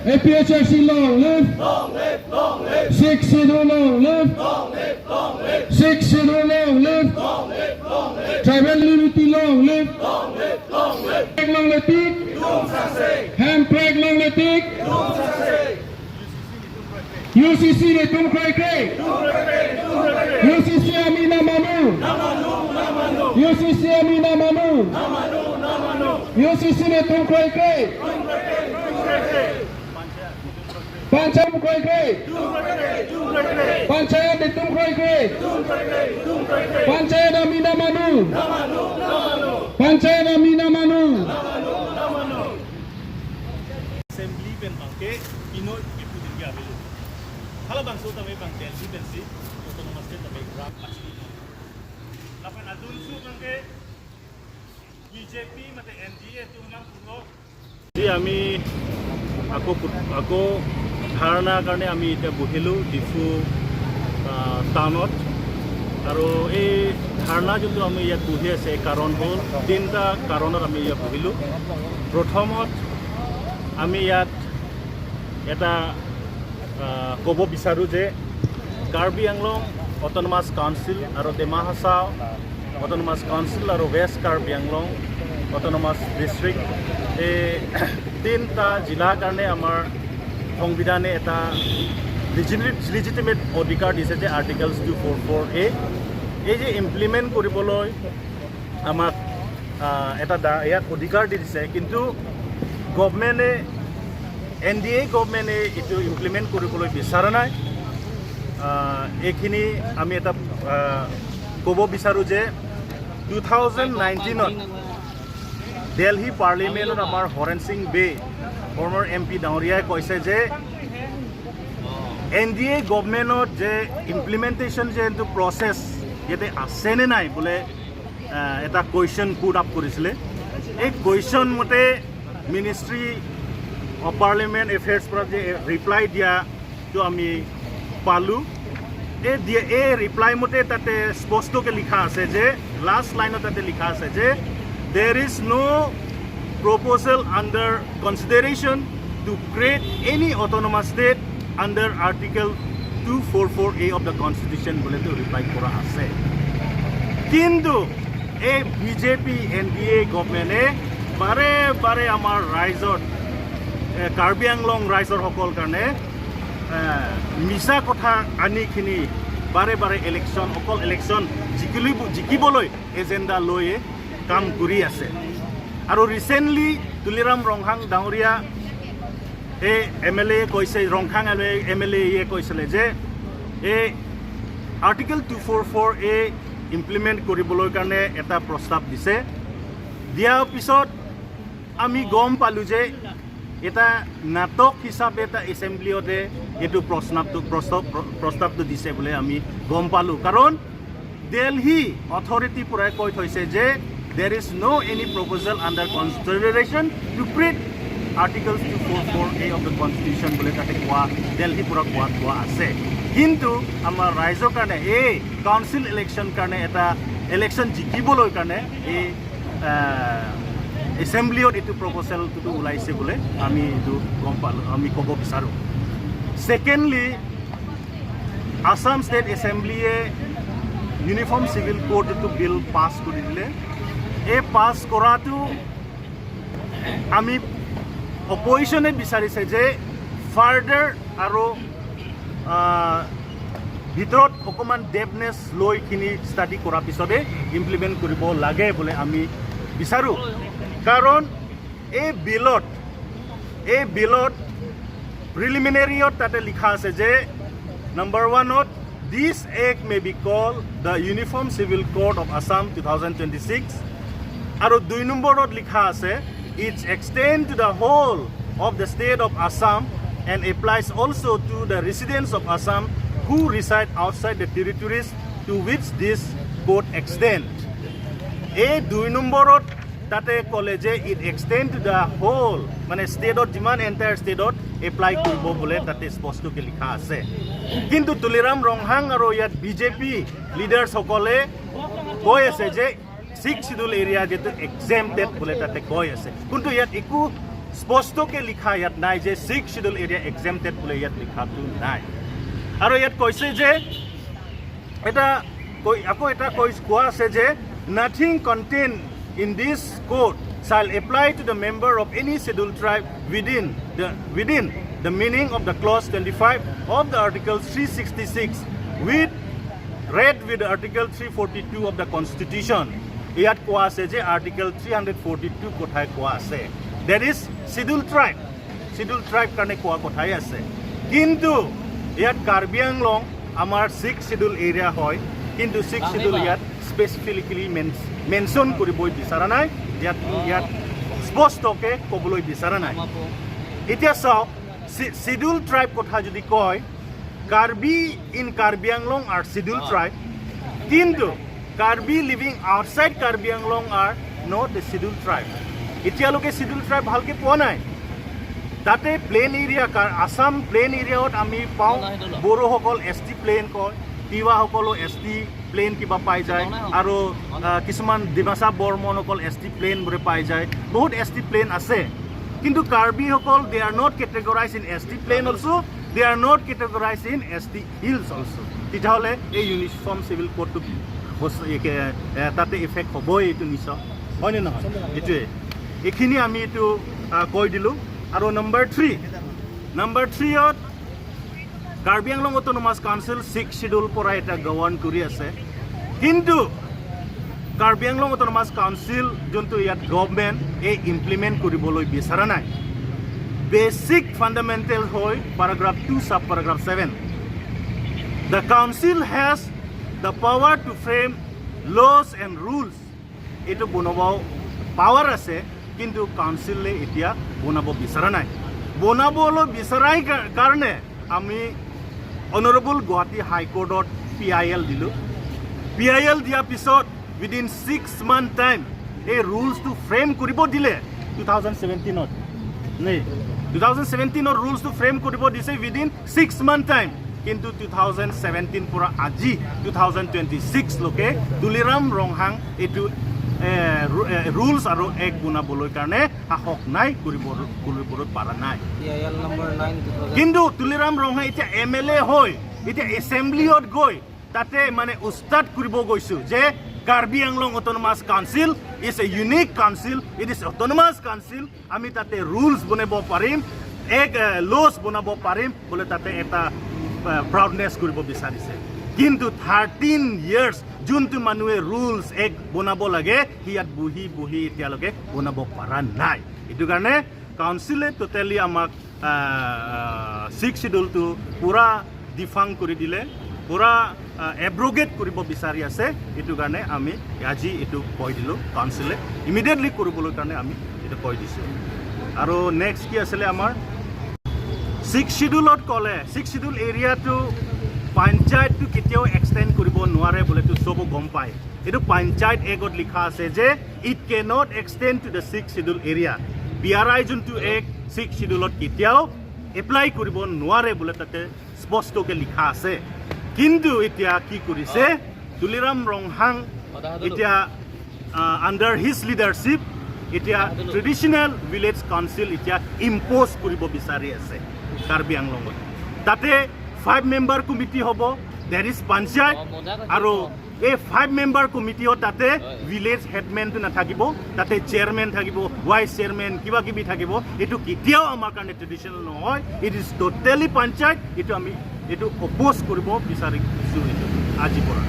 APHRC long live. Long live, long live. Sixth Schedule long live. Long live, long live. Sixth Schedule long live. Long live, long live. Tribal unity long live. Long live, long live. Long live. Ham preg long live. UCC নে তুম cry cry. UCC আমি নামানো। UCC আমি নামানো। UCC নে তুম cry cry. Panchayat cry cry. Panchayat নে তুম ক্ৰাই ক্ৰাই। Panchayat আমি নামানো। Panchayat আমি নামানো। Assembly pen bangke pino ipu dingi abelu hala bang so tame bang Delhi pen si autonomous state tame grab achini lapan adun su bangke BJP mate NDA tungang puno যি আমি আকৌ আকৌ ধাৰণাৰ কাৰণে আমি এতিয়া বহিলোঁ ডিফু টাউনত। আৰু এই ধাৰণা যোনটো আমি ইয়াত বহি আছে, এই কাৰণ হ'ল, তিনিটা কাৰণত আমি ইয়াত বহিলোঁ। প্ৰথমত আমি ইয়াত এটা ক'ব বিচাৰোঁ যে কাৰ্বি আংলং অট'নমাছ কাউন্সিল আৰু ডিমা হাছাও অট'নমাছ কাউন্সিল আৰু west Karbi Anglong autonomous district, এই তিনিটা জিলাৰ কাৰণে আমাৰ সংবিধানে এটা লিজিটিমেট অধিকাৰ দিছে যে আৰ্টিকলছ 244A, এই যে ইমপ্লিমেণ্ট কৰিবলৈ আমাক এটা ইয়াত অধিকাৰ দি দিছে। কিন্তু গভমেণ্টে, এনডিএ গভমেণ্টে এইটো ইমপ্লিমেণ্ট কৰিবলৈ বিচৰা নাই। এইখিনি আমি এটা ক'ব বিচাৰোঁ যে 2019ত দেলহি পাৰ্লিমেণ্টত আমাৰ হৰেণ সিং বে, ফৰ্মাৰ এমপি ডাঙৰীয়াই কৈছে যে এনডিএ গভমেণ্টত যে ইমপ্লিমেণ্টেশ্যন যে এইটো প্ৰচেছ ইয়াতে আছেনে নাই বোলে এটা কুৱেশ্যন পুট আপ কৰিছিলে। এই কুৱেশ্যন মতে মিনিষ্ট্ৰী অফ পাৰ্লিমেণ্ট এফেয়াৰ্ছ পৰা যে ৰিপ্লাই দিয়াটো আমি পালোঁ, এই দিয়ে এই ৰিপ্লাই মতে তাতে স্পষ্টকৈ লিখা আছে যে, লাষ্ট লাইনত তাতে লিখা আছে যে "There is no proposal under consideration to create any autonomous state under Article 244A of the Constitution" বুলিতো ৰিপ্লাই কৰা আছে। কিন্তু এই বিজেপি এনডিএ গভমেণ্টে বাৰে বাৰে আমাৰ ৰাইজত কাৰ্বি আংলং ৰাইজৰ সকল কাৰণে মিছা কথা আনিখিনি বাৰে বাৰে ইলেকশ্যন, অকল ইলেকশ্যন জিকিবলৈ এজেণ্ডা লৈয়ে কাম কৰি আছে। আৰু ৰিচেণ্টলি তুলিৰাম ৰংহাং ডাঙৰীয়া, এই এমএলএ কৈছে, ৰংহাং এমএলএ কৈছিলে যে এই আৰ্টিকেল 244A implement কৰিবলৈ কাৰণে এটা প্ৰস্তাৱ দিছে। দিয়াৰ পিছত আমি গম পালোঁ যে এটা নাটক হিচাপে এটা এছেম্বলিতে এইটো প্ৰস্তাৱটো দিছে বুলি আমি গম পালোঁ। কাৰণ দেলহি অথৰিটিৰ পৰাই কৈ থৈছে যে "There is no any proposal under consideration to create Articles 244A of the Constitution" বুলি তাতে কোৱা, দেলহিৰ পৰা কোৱা কোৱা আছে। কিন্তু আমাৰ ৰাইজৰ কাৰণে এই কাউন্সিল ইলেকশ্যন কাৰণে, এটা ইলেকশ্যন জিকিবলৈ কাৰণে এই এছেম্বলিত এইটো প্ৰপ'জেলটো ওলাইছে বোলে আমি এইটো গম পালোঁ, আমি ক'ব বিচাৰোঁ। ছেকেণ্ডলি, আছাম ষ্টেট এছেম্বলিয়ে ইউনিফৰ্ম চিভিল কোড যিটো বিল পাছ কৰি দিলে, এই পাছ কৰাটো আমি অপজিশ্যনে বিচাৰিছে যে ফাৰ্ডাৰ আৰু ভিতৰত অকণমান ডেপনেছ লৈখিনি ষ্টাডি কৰাৰ পিছতে ইমপ্লিমেণ্ট কৰিব লাগে বুলি আমি বিচাৰোঁ। কাৰণ এই বিলত প্ৰিলিমিনেৰীত তাতে লিখা আছে যে number ওৱানত "This Act may be called the Uniform Civil Code of Assam 2026" আৰু দুই নম্বৰত লিখা আছে "Its extend to the whole of the state of Assam and applies also to the residents of Assam who reside outside the territories to which this code extend." এই দুই নম্বৰত তাতে ক'লে যে it extend to the whole, মানে ষ্টেটত যিমান entire ষ্টেটত apply কৰিব বোলে তাতে স্পষ্টকৈ লিখা আছে। কিন্তু তুলিৰাম ৰংহাং আৰু ইয়াত বিজেপি লিডাৰ্ছসকলে কৈ আছে যে ছিক্স চিডিউল এৰিয়া যিটো এক্সেমটেড বোলে তাতে কৈ আছে। কিন্তু ইয়াত একো স্পষ্টকৈ লিখা ইয়াত নাই যে ছিক্স চিডিউল এৰিয়া এক্সেমটেড বোলে ইয়াত লিখাটো নাই। আৰু ইয়াত কৈছে যে এটা কৈ আকৌ এটা কোৱা আছে যে nothing contained in this code shall apply to the member of any scheduled tribe within the meaning of the clause 25 of the article 366 with read with article 342 of the constitution. ইয়াত কোৱা আছে যে আৰ্টিকল 342 কথাই কোৱা আছে, that is schedule tribe. Schedule tribe কাৰণে কোৱা কথাই আছে। কিন্তু ইয়াত কাৰ্বি আংলং আমাৰ ছিক্স চিডিউল এৰিয়া হয়, কিন্তু ছিক্স চিডিউল ইয়াত স্পেচিফিকেলি মেনশ্যন কৰিবই বিচৰা নাই। ইয়াত স্পষ্টকৈ ক'বলৈ বিচৰা নাই। এতিয়া চাওক, চিডিউল ট্ৰাইব কথা যদি কয়, Karbi in Karbi Anglong are schedule tribe, কিন্তু Karbi living outside Karbi Anglong are not the schedule tribe. এতিয়ালৈকে চিডিউল ট্ৰাইব ভালকৈ পোৱা নাই। তাতে প্লেন এৰিয়া, আছাম প্লেন এৰিয়াত আমি পাওঁ বড়োসকল এছ টি প্লেন কয়, তিৱাসকলো এছ টি প্লেন কিবা পাই যায় আৰু কিছুমান ডিমাচা বৰ্মনসকল এছ টি প্লেনবোৰে পাই যায়। বহুত এছ টি প্লেন আছে, কিন্তু কাৰ্বিসকল, they are not categorize in ST plain also, they are not categorize in ST hills also. তেতিয়াহ'লে এই ইউনিফৰ্ম চিভিল কোডটো তাতে ইফেক্ট হ'বই, এইটো নিশ্চয়, হয়নে নহয়? এইটোৱে এইখিনি আমি এইটো কৈ দিলোঁ। আৰু নম্বৰ 3, নম্বৰ থ্ৰীত Karbi Anglong autonomous council six schedule পৰা এটা গভৰ্ণ কৰি আছে, কিন্তু কাৰ্বি আংলং অট'নমাছ কাউন্সিল যোনটো ইয়াত গভমেণ্ট এই ইমপ্লিমেণ্ট কৰিবলৈ বিচৰা নাই। বেচিক ফাণ্ডামেণ্টেল হয় paragraph 2 sub paragraph 7, the council has the power to frame laws and rules. এইটো বনাব পাৱাৰ আছে, কিন্তু কাউন্সিলে এতিয়া বনাব বিচৰা নাই। বনাবলৈ বিচৰাই কাৰণে আমি অনাৰেবল গুৱাহাটী হাইকোৰ্টত পিআইএল দিলোঁ। পিআইএল দিয়াৰ পিছত উইদিন 6 মান্থ টাইম এই ৰুলছটো ফ্ৰেম কৰিব দিলে 2017ত নে 2017ত ৰুলছটো ফ্ৰেম কৰিব দিছে উইদিন 6 মান্থ টাইম। কিন্তু 2017 পৰা আজি 2026লৈকে তুলিৰাম ৰংহাং এইটো ৰুলছ আৰু এক্ট বনাবলৈ কাৰণে সাহস নাই, কৰিবলৈ পৰা নাই। PIL number 9 2000. কিন্তু তুলিৰাম ৰংহাং এতিয়া এমএলএ হৈ এতিয়া এছেম্বলিত গৈ তাতে মানে উস্তাদ কৰিব গৈছোঁ যে Karbi Anglong Autonomous Council is a unique council, it is autonomous council, আমি তাতে ৰুলছ বনাব পাৰিম, এক লছ বনাব পাৰিম বোলে তাতে এটা প্ৰাউডনেছ কৰিব বিচাৰিছে। কিন্তু 13 ইয়াৰ্ছ যোনটো মানুহে ৰুলছ এক বনাব লাগে, সি ইয়াত বহি বহি এতিয়ালৈকে বনাব পৰা নাই। এইটো কাৰণে কাউন্সিলে টোটেলি আমাক ছিক্স চিডিউলটো পূৰা ডিফাং কৰি দিলে, পূৰা এব্ৰগেট কৰিব বিচাৰি আছে। এইটো কাৰণে আমি আজি এইটো কৈ দিলোঁ, কাউন্সিলে ইমিডিয়েটলি কৰিবলৈ কাৰণে আমি এইটো কৈ দিছোঁ। আৰু নেক্সট কি আছিলে আমাৰ? ছিক্স চিডিউলত ক'লে ছিক্স চিডিউল এৰিয়াটো পঞ্চায়তটো কেতিয়াও এক্সটেণ্ড কৰিব নোৱাৰে বোলেতো চবো গম পায়। এইটো পঞ্চায়ত এক্টত লিখা আছে যে it K not extend to the six schedule area. P R I যোনটো এক্ট ছিক্স চিডিউলত কেতিয়াও এপ্লাই কৰিব নোৱাৰে বোলে তাতে স্পষ্টকৈ লিখা আছে। কিন্তু এতিয়া কি কৰিছে তুলিৰাম ৰংহাং, এতিয়া আণ্ডাৰ his leadership এতিয়া ট্ৰেডিশ্যনেল ভিলেজ কাউন্সিল এতিয়া ইম্প'জ কৰিব বিচাৰি আছে কাৰ্বি আংলঙত। তাতে ফাইভ মেম্বাৰ কমিটি হ'ব, there is panchayat. আৰু এই ফাইভ মেম্বাৰ কমিটিও তাতে ভিলেজ হেডমেনটো নাথাকিব, তাতে চেয়াৰমেন থাকিব, ভাইচ চেয়াৰমেন কিবা কিবি থাকিব। এইটো কেতিয়াও আমাৰ কাৰণে ট্ৰেডিশ্যনেল নহয়, it is totally panchayat. এইটো আমি এইটো অপ'জ কৰিব বিচাৰিছোঁ এইটো আজিৰ পৰা।